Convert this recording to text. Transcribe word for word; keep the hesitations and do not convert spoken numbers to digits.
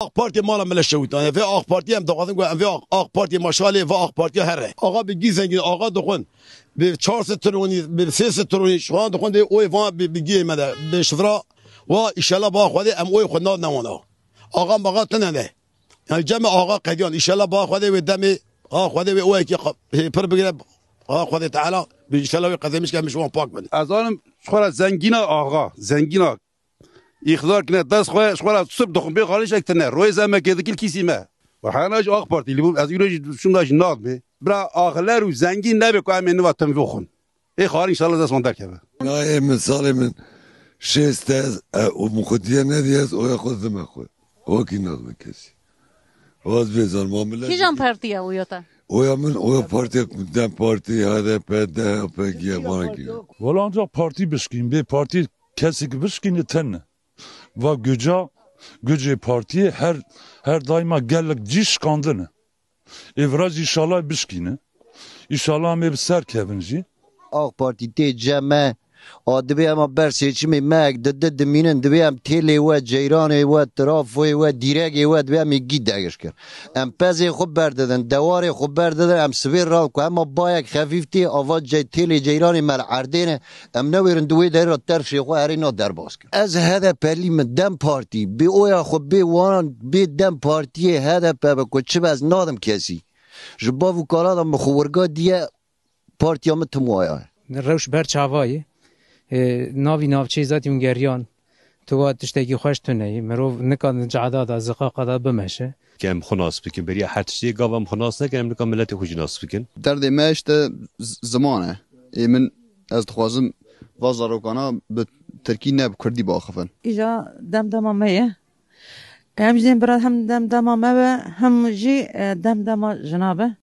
AK Partiya mala me le şewitane. Vê AK Partiya em dixwazin ku em vê AK, AK Partiya maşalê ve AK Partiya here. Axa bi gî zengîn, axa dixwin. Bi çar sed tronî, bi sê sed tronî, şu an dixwin dê oyê van bi, bi giyê me de. Bi şifra wa, inşallah ba Xwedê em oyê xwe nadine wana. Axa maxa tine ne. Yani cem axa qediyan, inşallah ba Xwedê wê demê, ha Xwedê wê oyekî qa-, hê pir bigire, ha Xwedê Teala, bi inşallah wê qedê mişke em ji wan pak bin. Ez zanim, ji xwe re zengîna axa, zengîna. Îxdar kine dest xwe, ji xwe re sib dixwin, bê xalîşek tine. Royê zemekê dikil kîsî me. Ve hena ji AK Partî, li bu, ez îro jî şunda jî nadmê. Bira axiler û zengîn nebe ku em ê niva tim vexwin. Ê xalî inşallah dest wan derkeve. Nayê min salê min şêst ez, e, û min xwe diye nedî ez oya xwe dime xwe. Wekî nadme kesî. Waz bê zan, ma millet Kîjan partiye oya te? Oya min, oya partiye DEM Partî, H D P, D H P, giye bana giye. Wala ancak partî bişkîn, bê partî kesik bişkîne tenne. Va güca, gücê partiyê her, her daima gelek cî şikandine. Ê vira jî inşallah bişkîne. Înşallah em ê bi ser kevin jî. AK Partî tê cem me. A dibê ema ber seçimê me ek di di dimînin, dibê em têlê we, ceyranê we, trafoyê we, dîregê we, dibê em ê gî degiş kin. Em pezê xwe berdidin, dewarê xwe berdidin, em sibê rav ku ema bayek xefîf tê, ava cey-, têlê ceyranê me li erdê ne, em newêrin di wê derê re terşê xwe herê na derbas kin. Ez H D P lî min, DEM Partî, bê oya xwe, bê wan, bê DEM Partiyê H D P be ku çi be ez nadim kesî. Ji bav û kala de min xwe wirga diye partiya min tim waya. Rewş ber çavayê, e, navî navçeyê zatî hûn geriyan, tu wa tiştekî xweş tune yî. Mirov nikandin cehda da, ziqaqa da bimeşe. Ke em xwe nas bikin, beriya her tiştê gava em xwe nas nekin, em nika miletê xwe jî nas bikin. Derdê me işte z-, ziman e. Ê min, ez dixwazim va zarokana bi tirkî ne bi kurdî biaxivin. Îja demdema me ye. Em jî bira hem demdema me be, hem jî, e, demdema jina be.